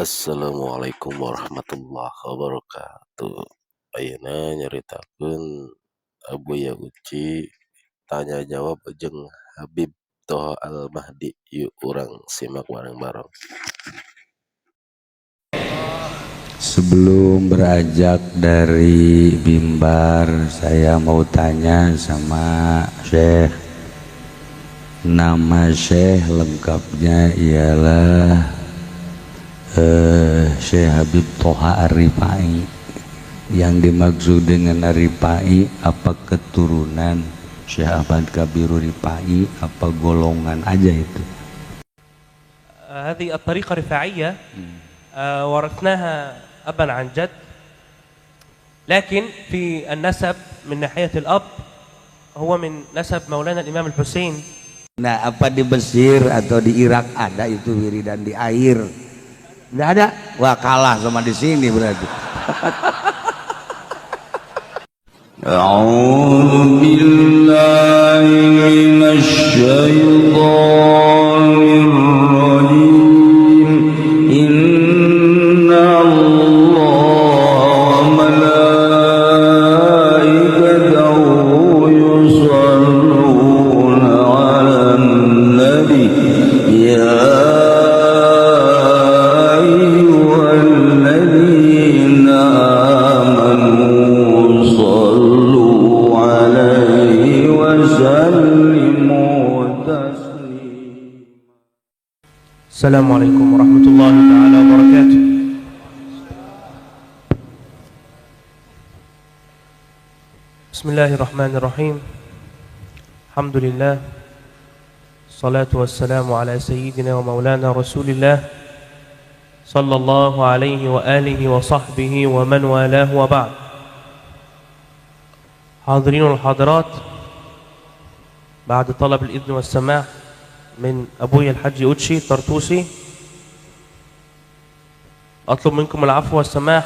Assalamualaikum warahmatullahi wabarakatuh. Ayeuna nyaritakeun Abuya Uci tanya jawab jeung Habib Toha Al-Mahdi. Yuk urang simak bareng-bareng. Sebelum beranjak dari mimbar, saya mau tanya sama Syekh. Nama Syekh lengkapnya ialah Syekh Habib Toha Ar-Rifai. Yang dimaksud dengan Ar-Rifai apa keturunan Syekh Ahmad Kabiru Rifai, apa golongan aja itu? هذه الطريقة رفاعية، ورثناها أبا عن جد، لكن في النسب من ناحية الأب هو من نسب مولانا الإمام الحسين. Nah, apa di Mesir atau di Irak ada itu wiridan di air? Nggak ada. Wah, kalah sama di sini berarti. أعوذ بالله من الشيطان الرجيم. إن الله وملائكته يصلون على النبي يا أيها الذين آمنوا صلوا عليه وسلموا تسليما. السلام عليكم ورحمة الله تعالى وبركاته. بسم الله الرحمن الرحيم. الحمد لله، الصلاة والسلام على سيدنا ومولانا رسول الله صلى الله عليه وآله وصحبه ومن والاه، وبعد. حاضرين والحاضرات، بعد طلب الإذن والسماح من أبوي الحاج أوتشي طرطوسي، أطلب منكم العفو والسماح.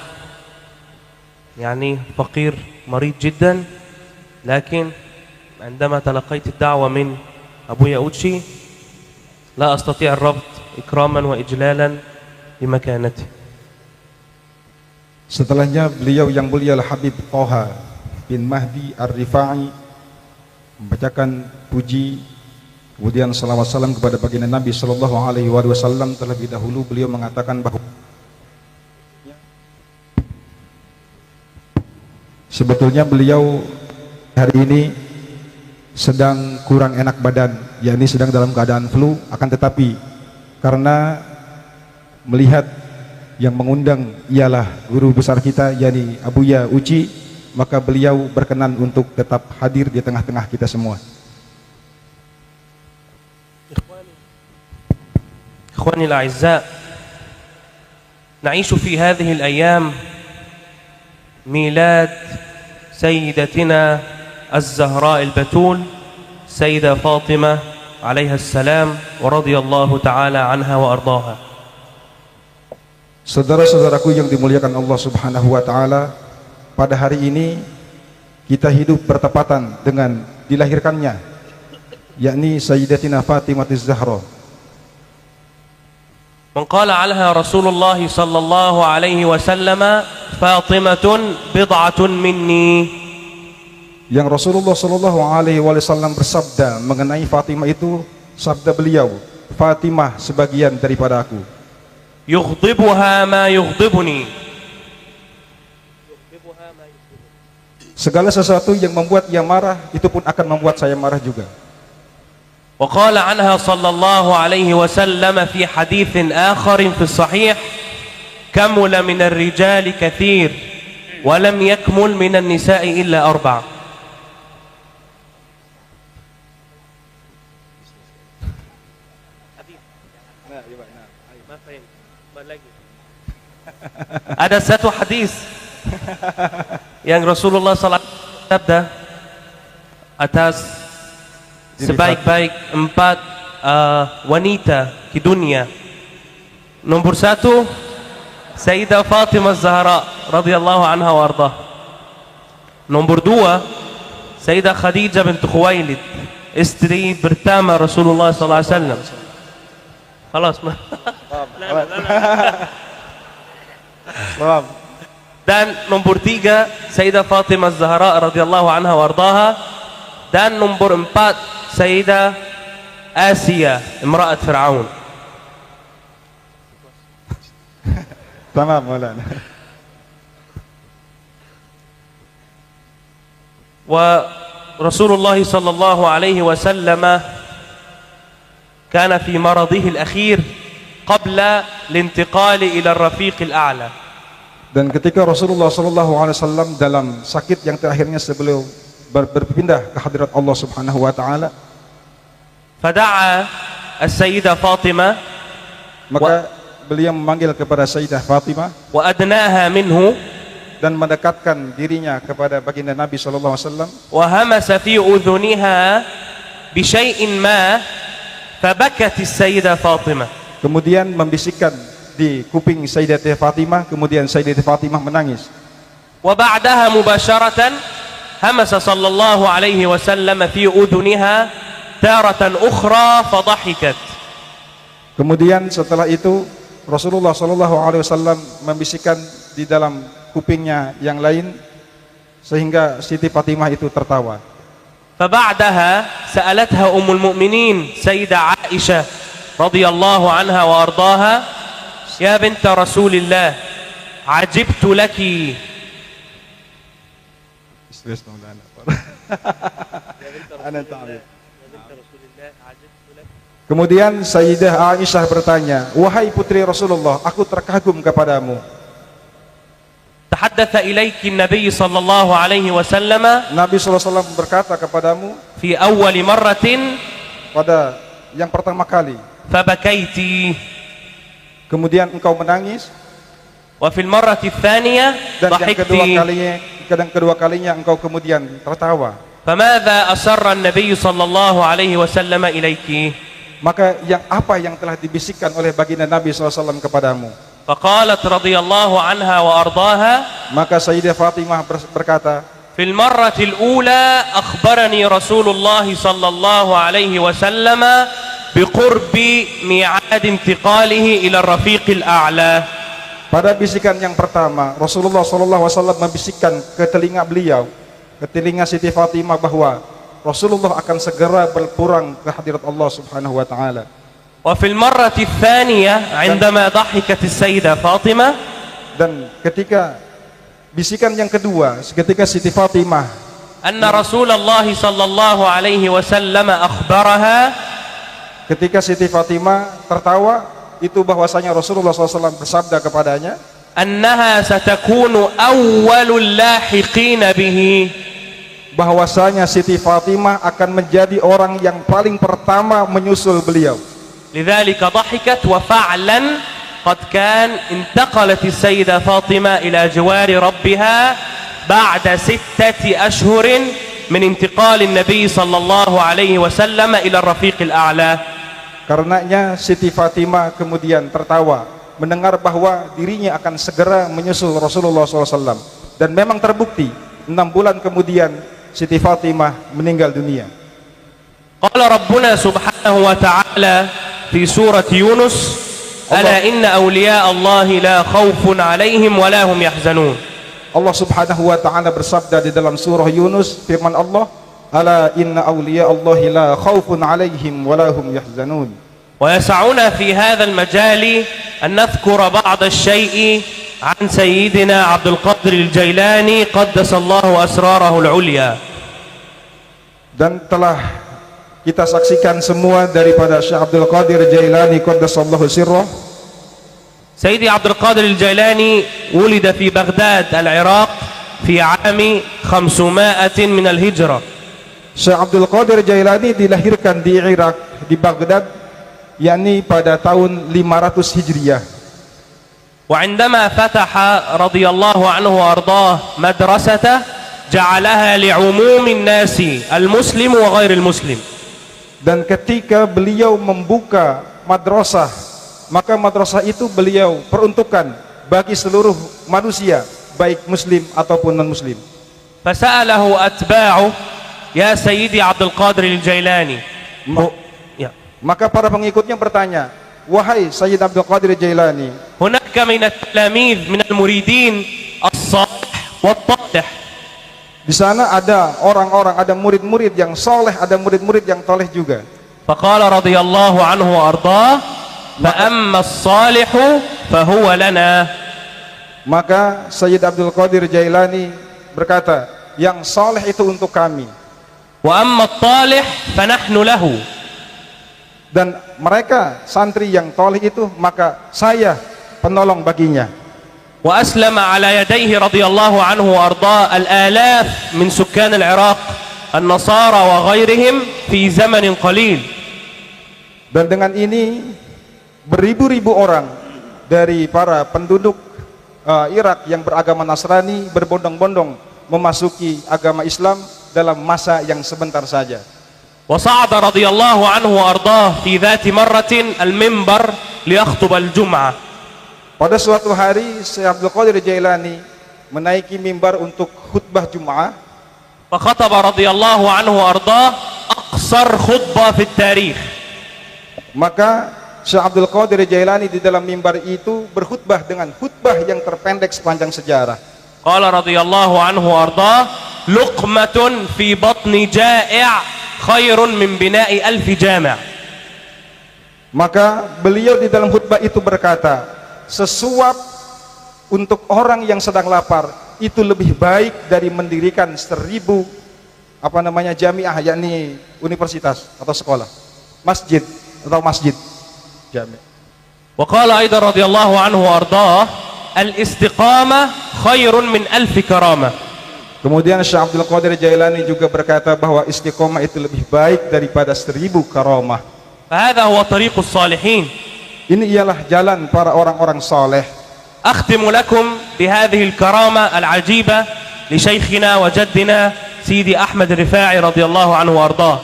يعني فقير مريض جدا، لكن عندما تلقيت الدعوة من أبويا أوتشي لا أستطيع الرفض إكراما وإجلالا لمكانته. Setelahnya beliau yang mulia Habib Toha bin Mahdi Ar-Rifai membacakan puji kemudian salawat salam kepada baginda Nabi sallallahu alaihi wasallam. Terlebih dahulu beliau mengatakan bahwa sebetulnya beliau hari ini sedang kurang enak badan, yakni sedang dalam keadaan flu, akan tetapi karena melihat yang mengundang ialah guru besar kita, yakni Abuya Uci, maka beliau berkenan untuk tetap hadir di tengah-tengah kita semua. إخواني الأعزاء، نعيش في هذه الأيام ميلاد سيدتنا الزهراء البتول، سيدة فاطمة عليها السلام ورضي الله تعالى عنها وأرضاها. Saudara-saudaraku yang dimuliakan Allah Subhanahu wa taala, pada hari ini kita hidup bertepatan dengan dilahirkannya yakni Sayyidatina Fatimah Zahra. من قال عنها رسول الله صلى الله عليه وسلم: فاطمة بضعة مني. Yang Rasulullah Shallallahu alaihi wasallam bersabda mengenai Fatimah itu, sabda beliau, "Fatimah sebagian daripada aku." يغضبها ما يغضبني. Segala sesuatu yang membuat ia marah itu pun akan membuat saya marah juga. وقال عنها صلى الله عليه وسلم في حديث آخر في الصحيح: كمل من الرجال كثير ولم يكمل من النساء إلا أربع. Ada satu hadis yang Rasulullah SAW sabda atas sebaik-baik empat wanita di dunia. Nomor satu, Sayyidah Fatimah Zahra radhiyallahu anha wa ardah. Nomor dua, Sayyidah Khadijah bint Khuwailid, istri pertama Rasulullah sallallahu alaihi wasallam. خلاص ما لا لا لا. Paham. Dan nomor 3 Sayyidah Fatimah Zahra radhiyallahu anha wardaha. Dan nomor 4 Sayyidah Asia imra'at Fir'aun. Tamam, Maulana. ورسول الله صلى الله عليه وسلم كان في مرضه الأخير قبل الانتقال إلى الرفيق الأعلى. Dan ketika Rasulullah sallallahu alaihi wasallam dalam sakit yang terakhirnya sebelum berpindah ke hadirat Allah Subhanahu wa taala, فدعا السيدة فاطمة, maka beliau memanggil kepada Sayyidah Fatimah, وأدناها منه, dan mendekatkan dirinya kepada baginda Nabi sallallahu alaihi wasallam, وهمس في أذنها بشيء ما فبكت السيدة فاطمة. Kemudian membisikkan di kuping Sayyidah Fatimah, kemudian Sayyidah Fatimah menangis. وبعدها مباشرة همس صلى الله عليه وسلم في أذنها تارة أخرى فضحكت. Kemudian setelah itu Rasulullah sallallahu alaihi wasallam membisikkan di dalam kupingnya yang lain sehingga Siti Fatimah itu tertawa. فبعدها سألتها أم المؤمنين سيدة عائشة رضي الله عنها وأرضاها يا بنت رسول الله عجبت لك. Kemudian Sayyidah Aisyah bertanya, wahai putri Rasulullah, aku terkagum kepadamu. تحدث إليك النبي صلى الله عليه وسلم, Nabi sallallahu alaihi wasallam berkata kepadamu في أول مرة, pada yang pertama kali, فبكيت, kemudian engkau menangis, وفي المرة الثانية dan yang kedua ضحكت, kalinya, dan kedua kalinya engkau kemudian tertawa. فماذا أسر النبي صلى الله عليه وسلم إليك؟ Maka yang apa yang telah dibisikkan oleh baginda Nabi sallallahu alaihi wasallam kepadamu? فقالت رضي الله عنها وأرضاها, Maka Sayyidah Fatimah berkata, في المرة الأولى أخبرني رسول الله صلى الله عليه وسلم بقرب ميعاد انتقاله إلى الرفيق الأعلى. Pada bisikan yang pertama, Rasulullah sallallahu alaihi wasallam membisikkan ke telinga beliau, ke telinga Siti Fatimah bahwa Rasulullah akan segera berpulang ke hadirat Allah Subhanahu wa taala. وفي المرة الثانية عندما ضحكت السيدة فاطمة, Dan ketika bisikan yang kedua, ketika Siti Fatimah, أن رسول الله صلى الله عليه وسلم أخبرها, ketika Siti Fatimah tertawa, itu bahwasanya Rasulullah SAW bersabda kepadanya, أنها ستكون أول اللاحقين به, bahwasanya Siti Fatimah akan menjadi orang yang paling pertama menyusul beliau. لذلك ضحكت. وفعلا قد كان، انتقلت السيدة فاطمة إلى جوار ربها بعد 6 أشهر من انتقال النبي صلى الله عليه وسلم إلى الرفيق الأعلى. Karenanya Siti Fatimah kemudian tertawa mendengar bahwa dirinya akan segera menyusul Rasulullah SAW. Dan memang terbukti 6 bulan kemudian Siti Fatimah meninggal dunia. قال ربنا سبحانه وتعالى في سورة يونس ألا إن أولياء الله لا خوف عليهم ولا هم يحزنون. Allah Subhanahu wa taala bersabda di dalam surah Yunus, firman Allah, "Ala inna awliya Allahi la khaufun 'alaihim wa la hum yahzanun." ويسعنا في هذا المجال أن نذكر بعض الشيء عن سيدنا عبد القادر الجيلاني قدس الله أسراره العليا. Dan telah kita saksikan semua daripada Syekh Abdul Qadir Jailani qaddasallahu sirrah. سيدي عبد القادر الجيلاني ولد في بغداد العراق في عام 500 من الهجرة. Syekh Abdul Qadir Jailani dilahirkan di Irak, di Baghdad, yakni pada tahun 500 Hijriah. وعندما فتح رضي الله عنه وأرضاه مدرسته جعلها لعموم الناس المسلم وغير المسلم. Dan ketika beliau membuka madrasah, maka madrasah itu beliau peruntukkan bagi seluruh manusia, baik muslim ataupun non muslim. فسأله أتباعه يا سيدي عبد القادر الجيلاني Maka para pengikutnya bertanya, wahai Sayyid Abdul Qadir Jailani, هناك وهناك من التلاميذ من المريدين الصالح والطالح. Di sana ada orang-orang, ada murid-murid yang soleh, ada murid-murid yang toleh juga. فقال رضي الله عنه وأرضاه فأما الصالح فهو لنا. Maka Sayyid Abdul Qadir Jailani berkata, yang soleh itu untuk kami. وأما الطالح فنحن له. Dan mereka santri yang toleh itu, maka saya penolong baginya. وأسلم على يديه رضي الله عنه وأرضاه الآلاف من سكان العراق النصارى وغيرهم في زمن قليل. Dan dengan ini beribu-ribu orang dari para penduduk Irak yang beragama Nasrani berbondong-bondong memasuki agama Islam dalam masa yang sebentar saja. وصعد رضي الله عنه وأرضاه في ذات مرة المنبر ليخطب الجمعة. Pada suatu hari Syekh Abdul Qadir Jailani menaiki mimbar untuk khutbah Jumat. فخطب رضي الله عنه وأرضاه أقصر خطبة في التاريخ. Maka Syekh Abdul Qadir Jailani di dalam mimbar itu berkhutbah dengan khutbah yang terpendek sepanjang sejarah. قال رضي الله عنه وأرضاه لقمة في بطن جائع خير من بناء ألف جامع. Maka beliau di dalam khutbah itu berkata, sesuap untuk orang yang sedang lapar itu lebih baik dari mendirikan 1000 apa namanya jamiah, yakni universitas atau sekolah, masjid atau masjid jami. وقال أيضا رضي الله عنه وأرضاه الاستقامة خير من ألف كرامة. Kemudian Syekh Abdul Qadir Jailani juga berkata bahwa istiqomah itu lebih baik daripada 1000 karamah. فهذا هو طريق الصالحين. Ini ialah jalan para orang-orang soleh. أختم لكم بهذه الكرامة العجيبة لشيخنا وجدنا سيدي أحمد الرفاعي رضي الله عنه وأرضاه.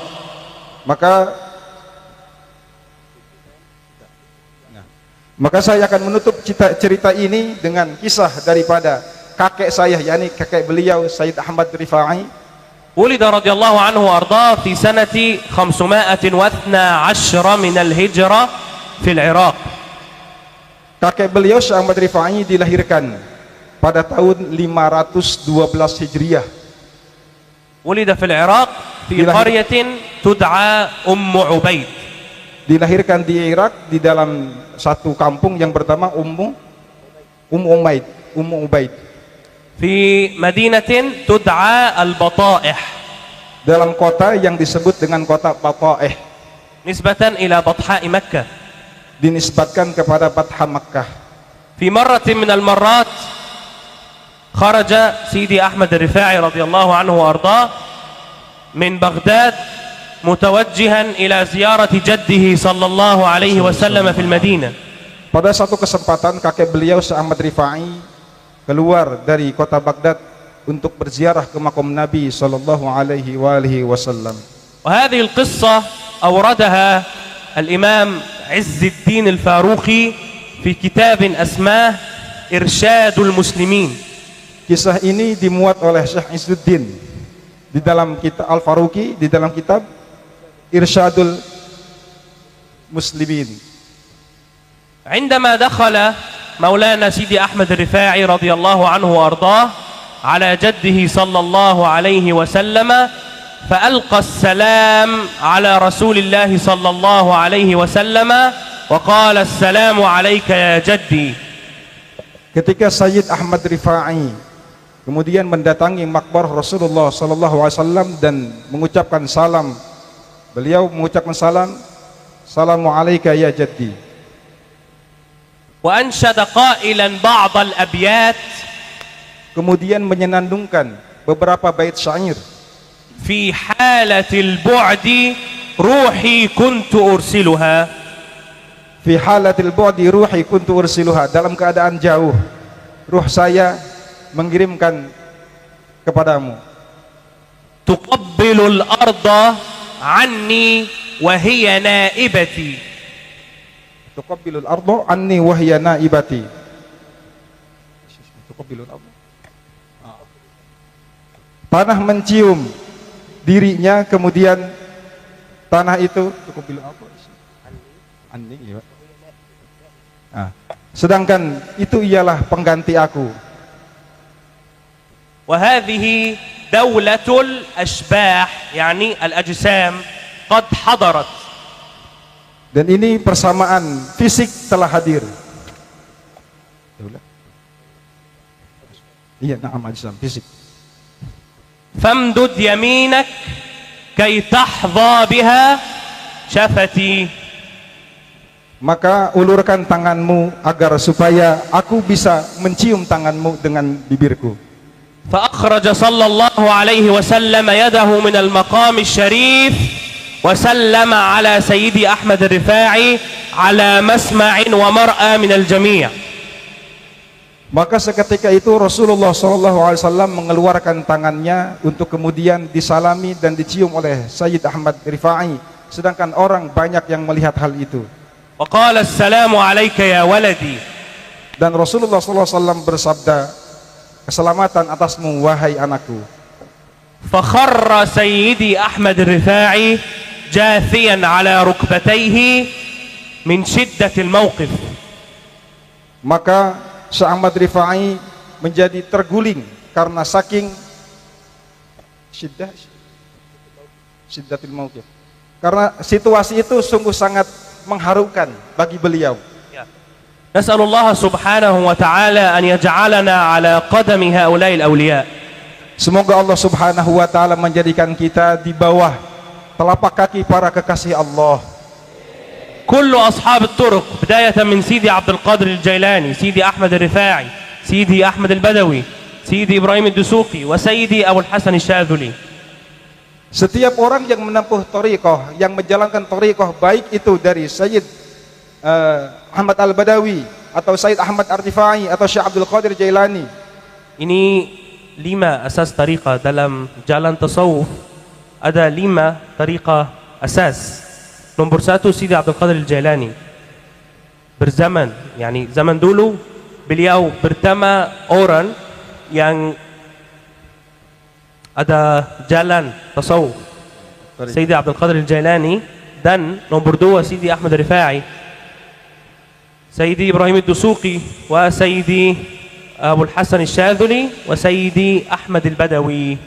Maka saya akan menutup cerita ini dengan kisah daripada kakek saya, yakni kakek beliau Sayyid Ahmad Rifai. ولد رضي الله عنه وأرضاه في سنة 512 من الهجرة في العراق. Kakek beliau Syekh Ahmad Rifai dilahirkan pada tahun 512 Hijriah. ولد في العراق في قرية تدعى أم عبيد. Dilahirkan di Irak di dalam satu kampung yang bernama Ummu Umaid, Ummu Ubaid. في مدينة تدعى البطائح. Dalam kota yang disebut dengan kota Bataih. نسبة إلى بطحاء مكة. Dinisbatkan kepada Batha Makkah. في مرة من المرات خرج سيدي أحمد الرفاعي رضي الله عنه وأرضاه من بغداد متوجها إلى زيارة جده صلى الله عليه وسلم في المدينة. Pada satu kesempatan kakek beliau Syekh Ahmad Rifai keluar dari kota Baghdad untuk berziarah ke makam Nabi sallallahu alaihi wa alihi wasallam. وهذه القصة أوردها الإمام عز الدين الفاروقي في كتاب أسماه إرشاد المسلمين. Kisah ini dimuat oleh Syekh Izzuddin di dalam kitab Al-Faruqi, di dalam kitab Irsyadul Muslimin. عندما دخل مولانا سيدي أحمد الرفاعي رضي الله عنه وأرضاه على جده صلى الله عليه وسلم فألقى السلام على رسول الله صلى الله عليه وسلم وقال السلام عليك يا جدي. Ketika Sayyid Ahmad Rifai kemudian mendatangi makbar Rasulullah sallallahu alaihi wasallam dan mengucapkan salam, beliau mengucapkan salam, "Salamu alayka ya jaddi." وأنشد قائلا بعض الأبيات. Kemudian menyenandungkan beberapa bait syair. في حالة البعد روحي كنت أرسلها. Fi halatil bu'di ruhi kuntu ursiluha. Dalam keadaan jauh, ruh saya mengirimkan kepadamu. تقبل الأرض عني وهي نائبتي. Tuqabbilul ardo anni wahya naibati. Tuqabbilul ardo. Tanah mencium dirinya, kemudian tanah itu tuqabbilul ardo anni, ya. Sedangkan itu ialah pengganti aku. وهذه دولة الأشباح يعني الأجسام قد حضرت. Dan ini persamaan fisik telah hadir. Iya, na'am ajsam fisik. فامدد يمينك كي تحظى بها شفتي. Maka ulurkan tanganmu agar supaya aku bisa mencium tanganmu dengan bibirku. فأخرج صلى الله عليه وسلم يده من المقام الشريف وسلم على سيدي أحمد الرفاعي على مسمع ومرأى من الجميع. Maka seketika itu Rasulullah SAW mengeluarkan tangannya untuk kemudian disalami dan dicium oleh Sayyid Ahmad Rifai. Sedangkan orang banyak yang melihat hal itu. وقال السلام عليك يا ولدي. Dan Rasulullah SAW bersabda, keselamatan atasmu wahai anakku. فخر سيدي أحمد الرفاعي جاثيا على ركبتيه من شدة الموقف. Maka Syekh Ahmad Rifai menjadi terguling karena saking syiddatil mauqif. Karena situasi itu sungguh sangat mengharukan bagi beliau. نسأل الله سبحانه وتعالى أن يجعلنا على قدم هؤلاء الأولياء. Semoga Allah Subhanahu wa taala menjadikan kita di bawah telapak kaki para kekasih Allah. كل أصحاب الطرق بداية من سيدي عبد القادر الجيلاني، سيدي أحمد الرفاعي، سيدي أحمد البدوي، سيدي إبراهيم الدسوقي، وسيدي أبو الحسن الشاذلي. Setiap orang yang menempuh thariqah, yang menjalankan thariqah, baik itu dari Sayyid Ahmad Al-Badawi atau Sayyid Ahmad Ar-Rifai atau Syekh Abdul Qadir Jailani. Ini 5 asas tariqah dalam jalan tasawuf. Ada 5 tariqah asas. Nomor 1 Sidi Abdul Qadir Al-Jailani. Berzaman, yani zaman dulu beliau pertama orang yang ada jalan tasawuf. Sidi Abdul Qadir Al-Jailani. Dan nomor 2 Sidi Ahmad Rifai, Sayyidi Ibrahim Ad-Dusuqi, wa Sayyidi Abu Al-Hasan Al-Shadhili, wa Sayyidi Ahmad Al-Badawi.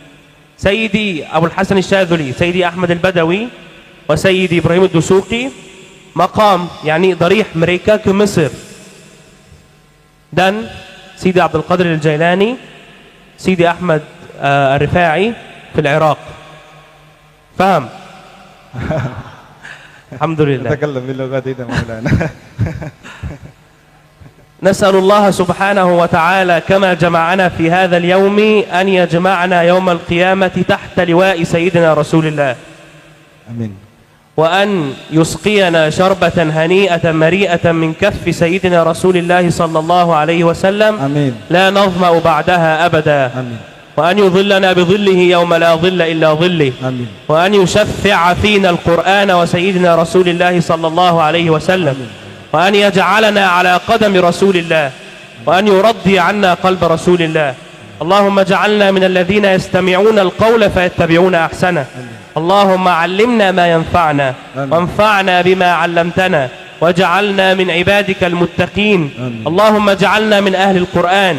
Sayyidi Abu Al-Hasan Al-Shadhili, Sayyidi Ahmad Al-Badawi, wa Sayyidi Ibrahim Ad-Dusuqi maqam yani darih mereka ke Mesir. Dan Sidi Abdul Qadir Al-Jailani, Sidi Ahmad Al-Rifai في العراق. فهم؟ الحمد لله. تكلم باللغتين مولانا. نسأل الله سبحانه وتعالى كما جمعنا في هذا اليوم أن يجمعنا يوم القيامة تحت لواء سيدنا رسول الله. آمين. وأن يسقينا شربة هنيئة مريئة من كف سيدنا رسول الله صلى الله عليه وسلم. آمين. لا نظمأ بعدها أبدا. آمين. وأن يظلنا بظله يوم لا ظل إلا ظله. آمين. وأن يشفع فينا القرآن وسيدنا رسول الله صلى الله عليه وسلم. آمين. وأن يجعلنا على قدم رسول الله. وأن يرضي عنا قلب رسول الله. اللهم اجعلنا من الذين يستمعون القول فيتبعون أحسنه. آمين. اللهم علمنا ما ينفعنا. آمين. وانفعنا بما علمتنا واجعلنا من عبادك المتقين. آمين. اللهم اجعلنا من أهل القرآن،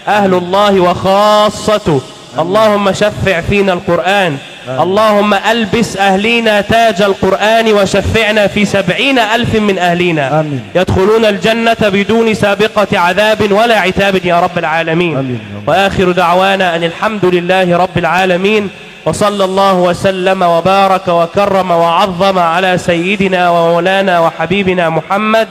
أهل الله وخاصته. آمين. اللهم شفع فينا القرآن. آمين. اللهم ألبس أهلينا تاج القرآن وشفعنا في 70,000 من أهلينا. آمين. يدخلون الجنة بدون سابقة عذاب ولا عتاب يا رب العالمين. آمين. وآخر دعوانا أن الحمد لله رب العالمين، وصلى الله وسلم وبارك وكرم وعظم على سيدنا ومولانا وحبيبنا محمد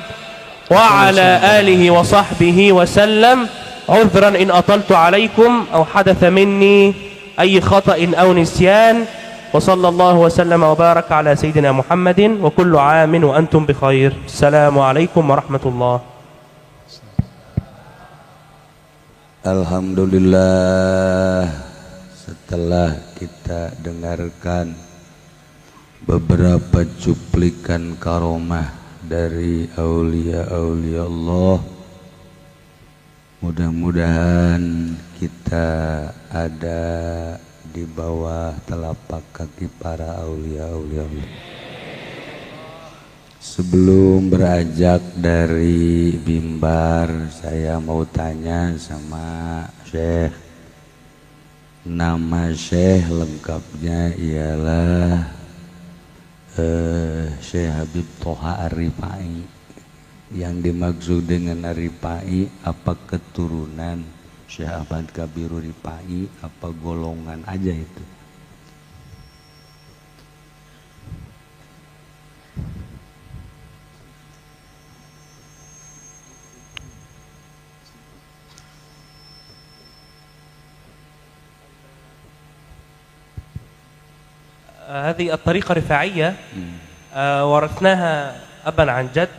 وعلى آله وصحبه وسلم. عذرا إن أطلت عليكم أو حدث مني أي خطأ أو نسيان، وصلى الله وسلم وبارك على سيدنا محمد، وكل عام وأنتم بخير. السلام عليكم ورحمة الله. Alhamdulillah, setelah kita dengarkan beberapa cuplikan karomah dari aulia-aulia Allah, mudah-mudahan kita ada di bawah telapak kaki para aulia-aulia Allah. Sebelum beranjak dari mimbar, saya mau tanya sama Syekh. Nama Syekh lengkapnya ialah Syekh Habib Toha Ar-Rifai. Yang dimaksud dengan Ar-Rifai apa keturunan Syekh Ahmad Kabiru Rifai apa golongan aja itu? هذه الطريقة رفاعية ورثناها أبا عن جد،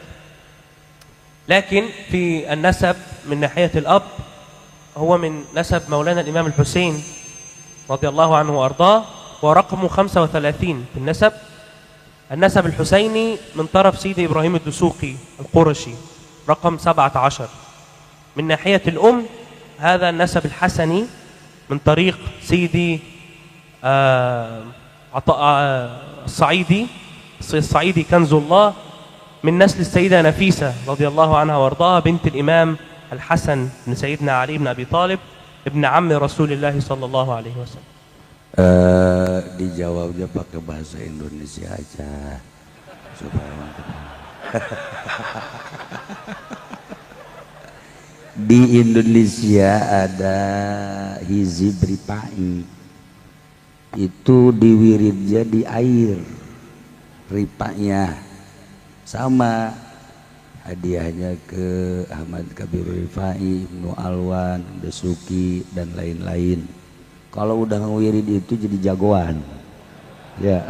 لكن في النسب من ناحية الأب هو من نسب مولانا الإمام الحسين رضي الله عنه وأرضاه، ورقمه 35 في النسب. النسب الحسيني من طرف سيدي إبراهيم الدسوقي القرشي رقم 17. من ناحية الأم هذا النسب الحسني من طريق سيدي الصعيدي، الصعيدي كنز الله، من نسل السيدة نفيسة رضي الله عنها وارضاها بنت الإمام الحسن بن سيدنا علي بن أبي طالب ابن عم رسول الله صلى الله عليه وسلم. Dijawabnya pakai bahasa Indonesia aja supaya di Indonesia ada Hizib Rifai, itu diwiridnya di air ripanya, sama hadiahnya ke Ahmad Kabir Rifai, Ibnu Alwan, Desuki dan lain-lain. Kalau udah ngewirid itu jadi jagoan ya.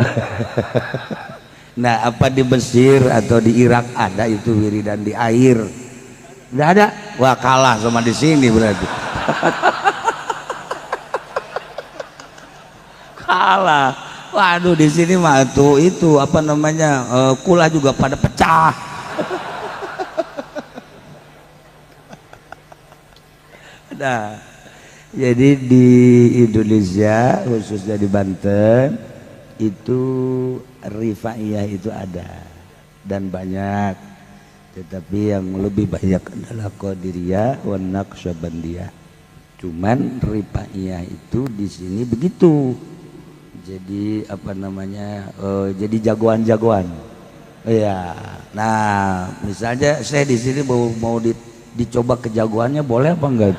Nah, apa di Mesir atau di Irak ada itu wiridan di air? Nggak ada. Wah, kalah sama di sini berarti. Kalah. Waduh, di sini mah tuh itu apa namanya, kula juga pada pecah. Nah, jadi di Indonesia khususnya di Banten itu Rifaiyah itu ada dan banyak, tetapi yang lebih banyak adalah Qadiriyah wa Naqsyabandiyah. Cuman Rifaiyah itu di sini begitu. Jadi apa namanya, jadi jagoan-jagoan. Iya. Nah, misalnya saya di sini mau dicoba kejagoannya boleh apa enggak?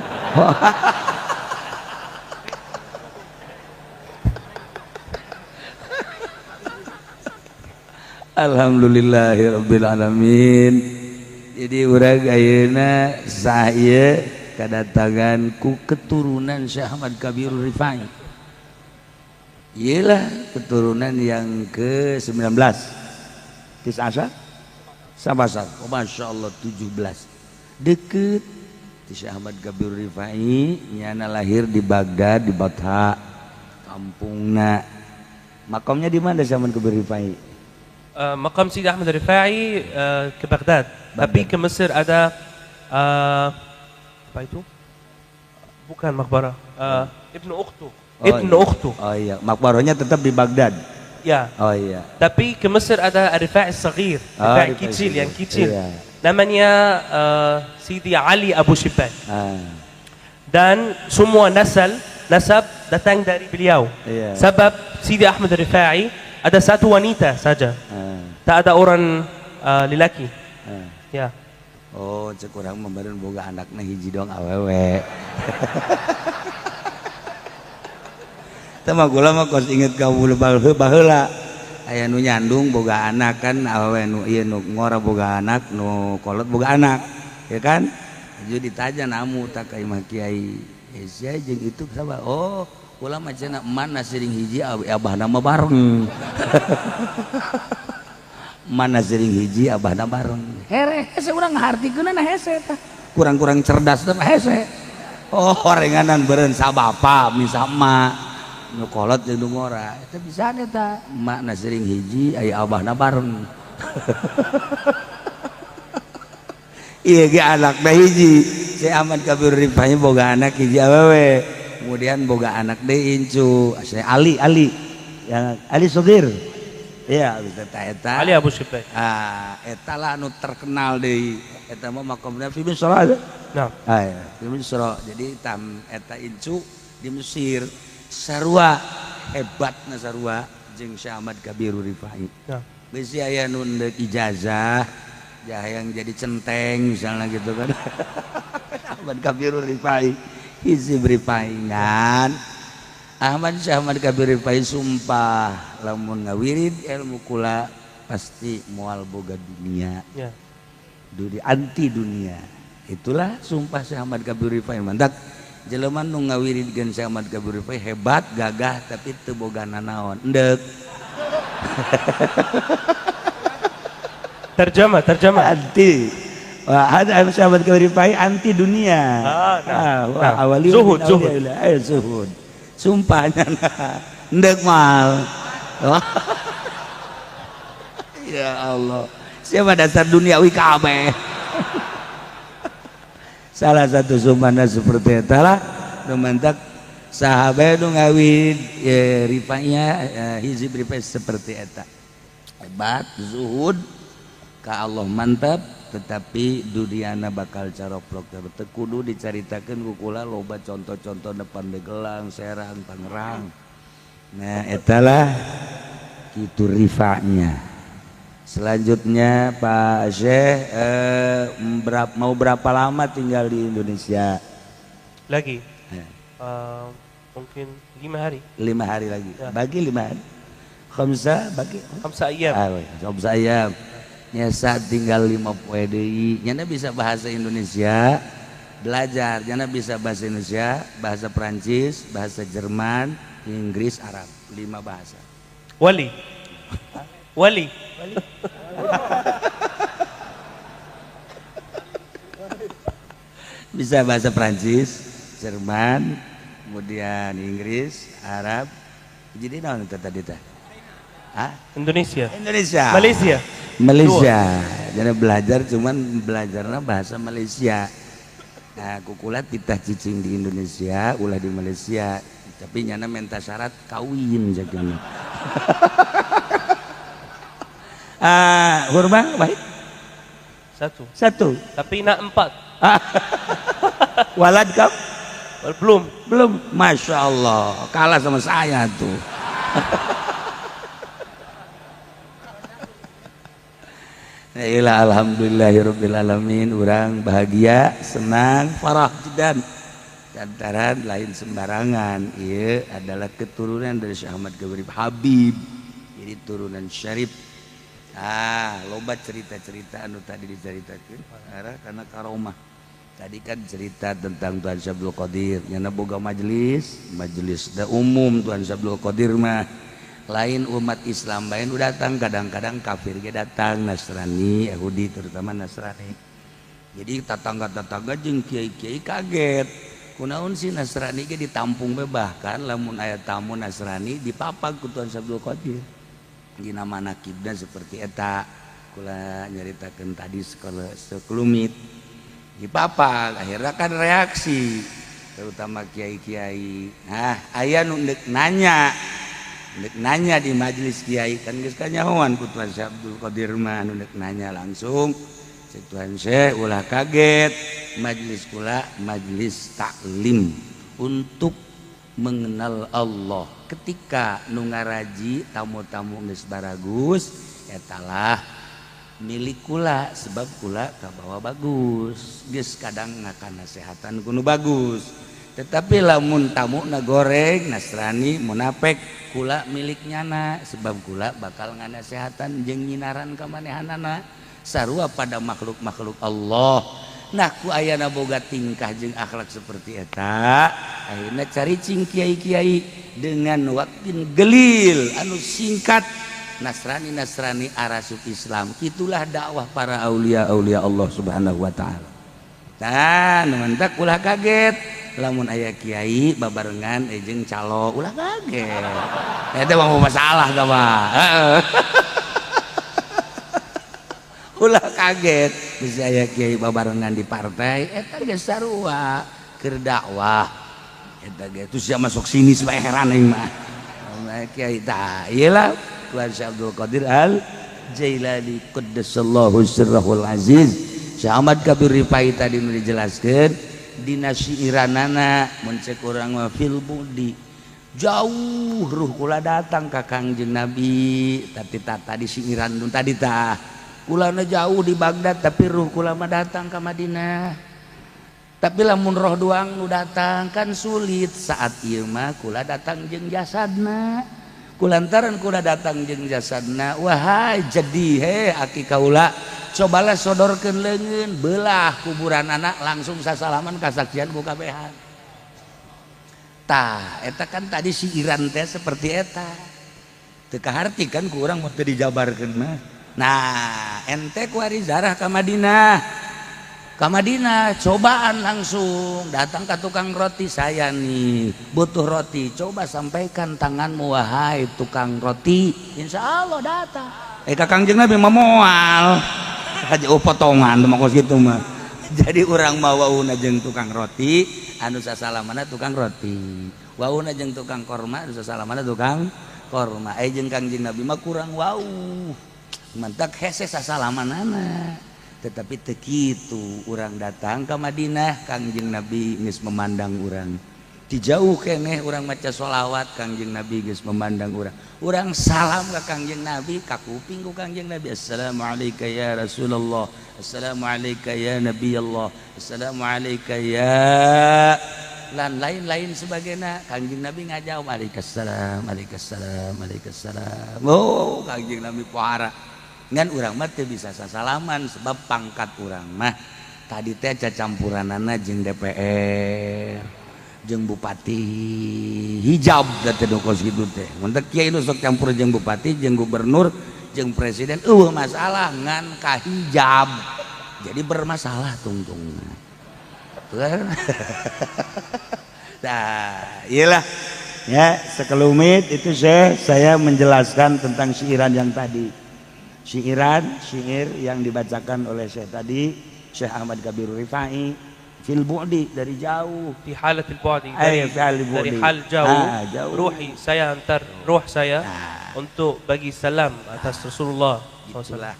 Alhamdulillahirabbil alamin. Jadi urang ayeuna saya kedatangan ku keturunan Syekh Ahmad Kabir Rifai. Iyalah keturunan yang ke-19. Tisasa? Sabasar. Oh, Masya Allah 17. Deket Syekh Ahmad Kabir Rifai nyana lahir di Baghdad di Batha kampungna. Makamnya di mana Syekh Ahmad Kabir Rifai? مقام سيدي أحمد الرفاعي كبغداد. Tapi ke Mesir ada apa itu? Bukan makbarah. Ibnu Ukhtu. Oh, Ibnu iya. Ukhtu. Oh iya, makbarahnya tetap di Baghdad. Ya. Oh iya. Tapi ke Mesir ada Rifai Saghir, Oh, Rifai Rifai kecil, Saghir. Yang kecil. Iya. Namanya Sidi Ali Abu Shibban. Ah. Dan semua nasab datang dari beliau. Iya. Sebab Sidi Ahmad Rifai ada satu wanita saja. Ah. Tak ada orang lelaki. Ah. Ya. Oh, cek urang mah boga anakna hiji doang awewe. Teu mah gula mah kos inget ka baheula. Aya nu nyandung boga anak kan awewe nu ieu nu ngora boga anak, nu kolot boga anak. Ya kan? Jadi ditanya namu tak ka imah kiai. Sia jeung itu saba? Oh, kula mah cenah mana sering hiji abahna mah bareng. Mana sering hiji abahna bareng. Here hese urang ngahartikeunna hese tah. Kurang-kurang cerdas teh hese. Oh, orenganan beureun sabapa misa emak. Nu kolot jeung nu ngora. Eta bisa eta. Emakna sering hiji aya abahna bareng. Ieu ge anakna hiji. Si Ahmad Kabir Rifai boga anak hiji awewe. Kemudian boga anak deui incu, saya Ali, Ali. Yang Ali Sogir. Iya, eta eta. Ali Abu Syibak. Ah, eta lah anu terkenal deui. Eta mah makomna fi Misra. Nah. Ah, ya, fi Misra. Jadi tam eta incu di Mesir sarua hebatna sarua jeung Syekh Ahmad Kabiru Rifai. Nah. Bisi aya nu deuk ijazah, jah yang jadi centeng misalnya gitu kan. Ahmad Kabiru Rifai, Hizib Rifai ngan. Ahmad Syekh Ahmad Kabir Rifai sumpah lamun ngawirid ilmu kula pasti moal boga dunia. Ya. Dunia anti dunia. Itulah sumpah Syekh Ahmad Kabir Rifai mantak jelema nu ngawiridkeun Syekh Ahmad Kabir Rifai hebat gagah tapi teu boga nanaon. Endek. Terjemah, terjemah. Anti. Wah, ada Syekh Ahmad Kabir Rifai anti dunia. Ah, nah. Wah, Nah. awali Zuhud, zuhud. Zuhud. Sumpahnya ndek mal. Ya Allah, siapa dasar duniawi kabeh. Salah satu sumpahna seperti eta lah nu mantak sahabat nu ngawid rifainya hizib rifai seperti eta. Hebat zuhud ka Allah mantap tetapi duniana bakal caroplok teu kudu dicaritakeun ku kula loba contoh-contoh depan Magelang, Serang, Tangerang. Nah, etalah kitu rifanya. Selanjutnya Pak Syekh mau berapa lama tinggal di Indonesia? Lagi. Mungkin 5 hari. 5 hari lagi. Ya. Bagi 5 hari. Khamsa bagi. Khamsa ayyam. Ah, khamsa ayyam. Nyasa tinggal 5 poe deui. Nyana bisa bahasa Indonesia, belajar. Nyana bisa bahasa Indonesia, bahasa Perancis, bahasa Jerman, Inggris, Arab. 5 bahasa. Wali. Wali. Bisa bahasa Perancis, Jerman, kemudian Inggris, Arab. Jadi naon itu tadi teh? Hah? Indonesia. Indonesia. Malaysia. Malaysia. Jadi belajar cuman belajarnya bahasa Malaysia. Nah, kukula titah cicing di Indonesia, ulah di Malaysia. Tapi nyana minta syarat kawin jagana. Ah, hurma baik. 1. 1. Tapi nak 4. Walad kam? Belum. Belum. Masya Allah, kalah sama saya tuh. Ilah alhamdulillahirabbil alamin, urang bahagia, senang, farah jidan. Lantaran lain sembarangan, ieu adalah keturunan dari Syekh Ahmad Kabir Habib. Jadi turunan syarif. Ah, loba cerita-cerita anu tadi diceritakeun karena karomah. Tadi kan cerita tentang Tuan Syekh Abdul Qadir, nyana boga majelis, majelis da umum Tuan Syekh Abdul Qadir mah. Lain umat Islam lain udah datang, kadang-kadang kafir ge datang, Nasrani, Yahudi terutama Nasrani. Jadi tetangga-tetangga jeung kiai-kiai kaget. Kunaon sih Nasrani ge ditampung we, bahkan lamun aya tamu Nasrani dipapag ku Tuan Syekh Abdul Qadir. Dina manakibna seperti eta. Kula nyaritakeun tadi sekelumit. Dipapag akhirnya kan reaksi terutama kiai-kiai. Nah, aya nu deuk nanya. Nek nanya di majelis kiai kan geus kanyahoan ku Tuan Syekh Abdul Qadir mah nu nek nanya langsung cek Tuan Syekh ulah kaget, majelis kula majelis taklim untuk mengenal Allah. Ketika nu ngaraji tamu-tamu geus baragus etalah milik kula sebab kula kabawa bagus geus kadang ngakanasehatan ku nu bagus. Tetapi lamun tamu na goreng Nasrani munafik kula milik nyana sebab kula bakal nganasehatan jeung nyinaran ka manehanana sarua pada makhluk-makhluk Allah. Nah ku ayana boga tingkah jeung akhlak seperti eta akhirnya cari cing kiai-kiai dengan waktin gelil anu singkat Nasrani Nasrani arasup Islam. Itulah dakwah para aulia-aulia Allah Subhanahu wa taala. Nah, mantak ulah kaget lamun aya kiai babarengan jeung calo ulah kaget. Eta mah masalah tah mah. Heeh. Ulah kaget bisa aya kiai babarengan di partai eta geus sarua keur dakwah. Eta ge terus sia masuk sini bae heran aing mah. Kiai tah ieu lah Tuhan Syekh Abdul Qadir Al Jailani qaddasallahu sirrahul aziz. Syekh Ahmad Kabir Rifai tadi nu dijelaskeun dina siiranana, mun cek urang mah fil budi, jauh ruh kula datang ka Kangjeng Nabi. Tapi tak tadi siiran nu tadi tah, kulana jauh di Baghdad, tapi ruh kula mah datang ke Madinah. Tapi lamun roh doang nu datang kan sulit. Saat ieu mah kula datang jeung jasadna. Kulantaran kula datang jeung jasadna, wahai jadi he aki kaula, cobalah sodorkeun leungeun, belah kuburan anak, langsung sasalaman, kasaksian ku kabehan. Tah, eta kan tadi siiran teh seperti eta teu kaharti kan ku urang, mun teu dijabarkeun mah. Nah, ente kuari zarah ka Madinah, ka Madinah cobaan langsung datang ke tukang roti. Saya nih butuh roti, coba sampaikan tanganmu wahai tukang roti, insya Allah datang. Eh, ka Kangjeng Nabi mah moal aja, oh, potongan tuh mah kos gitu mah. Jadi urang mah wauna jeung tukang roti anu sasalamana tukang roti, wauna jeung tukang korma anu sasalamana tukang korma. Eh, jeung Kangjeng Nabi mah kurang wau, mantak hese sasalamanana. Tetapi teu kitu, urang datang ke Madinah, Kangjeng Nabi geus memandang urang di jauh keneh. Urang maca sholawat, Kangjeng Nabi geus memandang urang. Urang salam ka Kangjeng Nabi, kakuping ku Kangjeng Nabi, assalamualaikum ya Rasulullah, assalamualaikum ya Nabi Allah, assalamualaikum ya lan lain-lain sebagainya. Kangjeng Nabi ngajawab, waalaikumsalam, waalaikumsalam, waalaikumsalam. Oh, Kangjeng Nabi pohara. Ngan urang mah teu bisa sasalaman sebab pangkat urang mah tadi teh cacampuranana jeung DPR jeung bupati, hijab da teh kos kitu teh. Mun teh kiai nu sok campur jeung bupati, jeung gubernur, jeung presiden, euweuh masalah, ngan kahijab jadi bermasalah tungtungna. Nah, iyalah ya, sekelumit itu saya menjelaskan tentang siiran yang tadi, siiran syair yang dibacakan oleh saya tadi, Syekh Ahmad Kabir Rifai fil bu'di, dari jauh. في حالة البعد. Eh, dari, في حال dari البعد. hal jauh. Ah, jauh. Ruhi saya antar ruh saya Nah. untuk bagi salam atas Rasulullah SAW. Itulah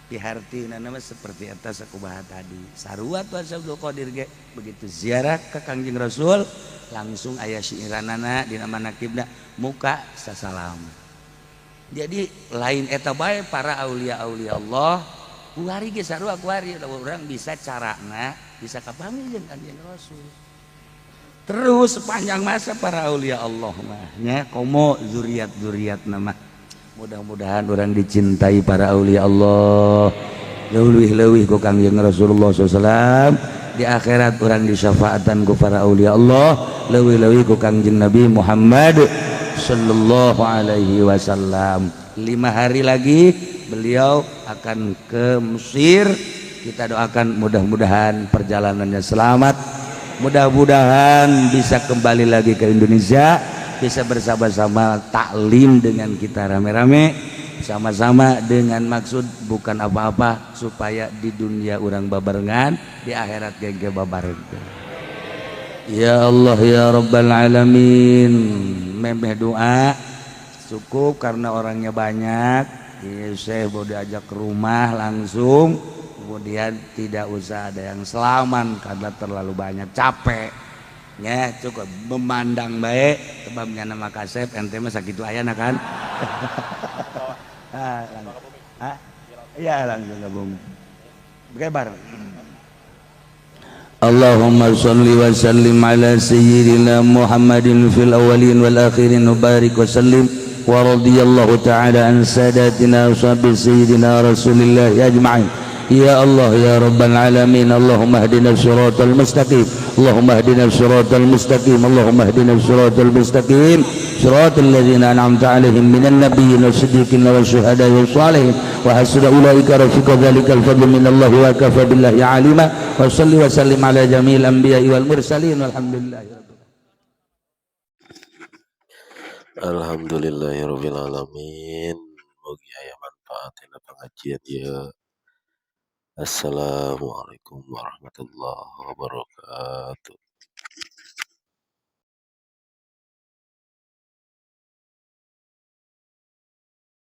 piharti nama seperti atas aku bahas tadi. Sarua Tuan Abdul Qadir ge begitu ziarah ke Kangjeng Rasul langsung aya siiranana dina manakibna, muka sasalam. Jadi lain eta bae, para aulia aulia Allah kuari ge sarua kuari. Urang bisa carana bisa kapanggih jeung Kangjeng Rasul terus sepanjang masa. Para aulia Allah mah nya komo zuriat zuriat nama, mudah-mudahan urang dicintai para aulia Allah, leuwih-leuwih ku Kangjeng Rasulullah SAW. Di akhirat urang disyafaatan ku para aulia Allah, leuwih-leuwih ku Kangjeng Nabi Muhammad sallallahu alaihi wasallam. 5 hari lagi beliau akan ke Mesir. Kita doakan mudah-mudahan perjalanannya selamat, mudah-mudahan bisa kembali lagi ke Indonesia, bisa bersama-sama taklim dengan kita rame-rame sama-sama, dengan maksud bukan apa-apa, supaya di dunia urang babarengan, di akhirat gege babarengan. Ya Allah ya Rabbal Alamin. Memeh doa cukup karena orangnya banyak. Ya, saya mau diajak ke rumah langsung, kemudian tidak usah ada yang selaman karena terlalu banyak, capek ya. Cukup memandang baik sebabnya nama kasep ente mah sakitu ayana kan. Ah, ah, iya, langsung ke bumi. Gebar. اللهم صل وسلم على سيدنا محمد في الأولين والآخرين وبارك وسلم، ورضي الله تعالى عن ساداتنا وصحب سيدنا رسول الله أجمعين. يا الله يا رب العالمين، اللهم اهدنا الصراط المستقيم، اللهم اهدنا الصراط المستقيم، اللهم اهدنا الصراط المستقيم، صراط الذين أنعمت عليهم من النبيين والصديقين والشهداء والصالحين، وحسن أولئك رفيقا. ذلك الفضل من الله وكفى بالله عليما. وصل وسلم على جميع الأنبياء والمرسلين، والحمد لله رب. Alhamdulillahirabbil alamin. Mugi aya manfaat tina pengajian ieu. Assalamualaikum warahmatullahi wabarakatuh.